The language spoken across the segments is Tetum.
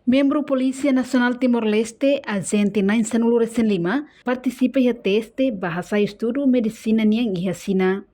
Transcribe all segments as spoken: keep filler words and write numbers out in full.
Membru Polísia Nasionál Timor-Leste, ajente na'in sanulu-resin-lima, partisipa iha teste ba hasai estudu medisina nian iha Xina.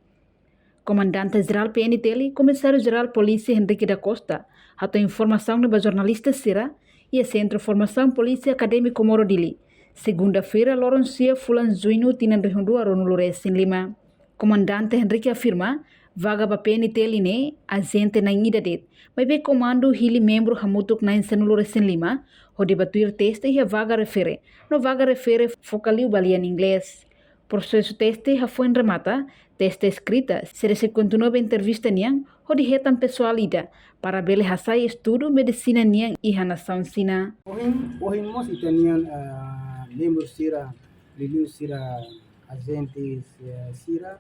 Komandante Jerál P N T L, Komisáriu Jerál Polísia Henrique da Costa, hato'o informasaun ne'e ba jornalista sira iha Sentru Formasaun Polísia Akadémiku Komoro Dili, segunda-feira, loron sia, fulan Juñu, tinan rihun rua ruanulu-resin-lima. Komandante Henrique afirma, vaga ba P N T L ne'e ajente na'in ida de'it, maibé komandu hili membru hamutuk na'in sanulu-resin-lima, hodi ba tuir teste iha vaga refere, no vaga refere foka liu ba lian Inglés. Prosesu teste hafoin remata, teste eskrita, sira sei kontinua ba entrevista nian, hodi hetan pesoál ida, para bele hasai estudu medisina nian iha nasaun Xina. Ohin, ohin mós ita-nian, ah, membru sira, liuliu sira ajente, eh, sira,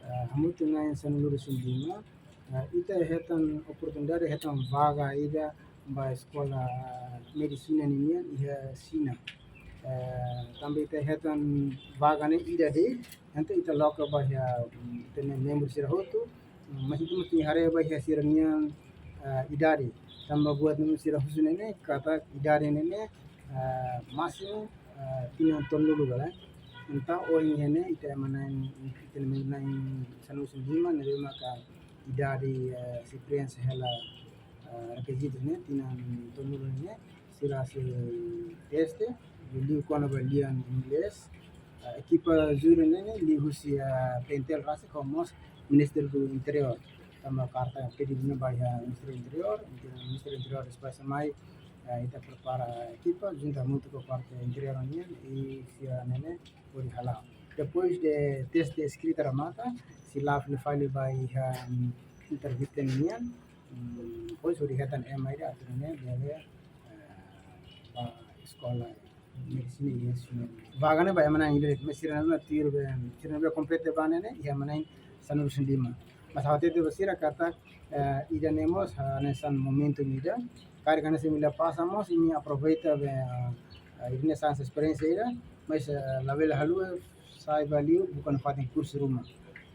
ah, hamutuk na'in sanulu-resin-lima, ah, ita hetan oportunidade, hetan vaga ida ba eskola medisina ninian iha Xina. Eh, tanba ita hetan vaga ne'e ida de'it, entaun ita loke ba iha, mm, ita-nia membru sira hotu, mm, mas ita mesti haree ba iha sira-nian, eh, idade. Tanba buat ne'ebé sira husu ne'e ne'e, katak idade ne'e ne'e, eh, másimu, eh, tinan tolunulu karik. Entaun ohin ne'e ita ema na'in, ita ema na'in sanulu-resin-lima, ne'ebé maka idade, eh, sei preenxe hela, eh, rekizitu ne'e, tinan tolunulu ne'e, sira sei teste, liuliu kona-ba lian Inglés. Eh, ekipa júri ne'e ne'e, liuhusi, eh, P N T L rasik, ho mós Ministériu do Interiór. Tanba karta pedidu ne'e ba iha Ministériu Interiór, Ministériu Interiór después mai, eh, ita prepara ekipa, junta hamutuk ho parte Interiór nian, i sira ne'e ne'e, hodi hala'o. Depois de teste eskrita remata, sei la'o fali ba iha, mm, entrevista nian, mm, depois hodi hetan ema ida atu nune'e bele, eh, ba eskola medisina iha Xina. Vaga ne'e ba ema na'in ida de'it, mas sira ne'ebé tuir be, sira ne'ebé kompete ba ne'e ne'e, iha ema na'in sanulu-resin-lima. Mas ha'u hatete ba sira katak, eh, ida-ne'e mós, ah, hanesan momentu ida. Karik hanesan imi la pasa mós, imi aproveita be, ah, ah, imi-nia esperiénsia ida, mas, eh, labele haluha, sai ba liu, buka nafatin kursu ruma.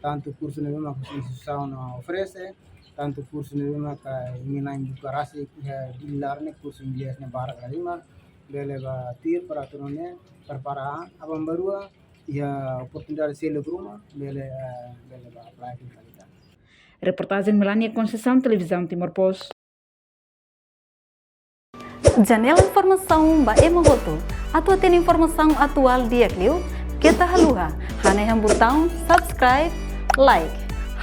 Tantu kursu ne'ebé maka instituisaun, ah, oferese, tantu kursu ne'ebé maka imi na'in buka rasik iha Dili laran ne'e, kursu Inglés ne'e barak lahalimar, bele ba tuir para atu nune'e prepara an, aban-bainrua iha oportunidade seluk ruma, bele, eh, bele ba apply fali tan. Reportajen Melania Conceição, Televizaun Timor Post. Janela informasaun ba ema hotu. Atu hatene informasaun atuál di'ak liu, keta haluha hanehan butaun subscribe, like,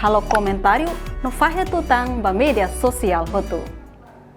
halo komentáriu, no fahe tutan ba média sosiál hotu.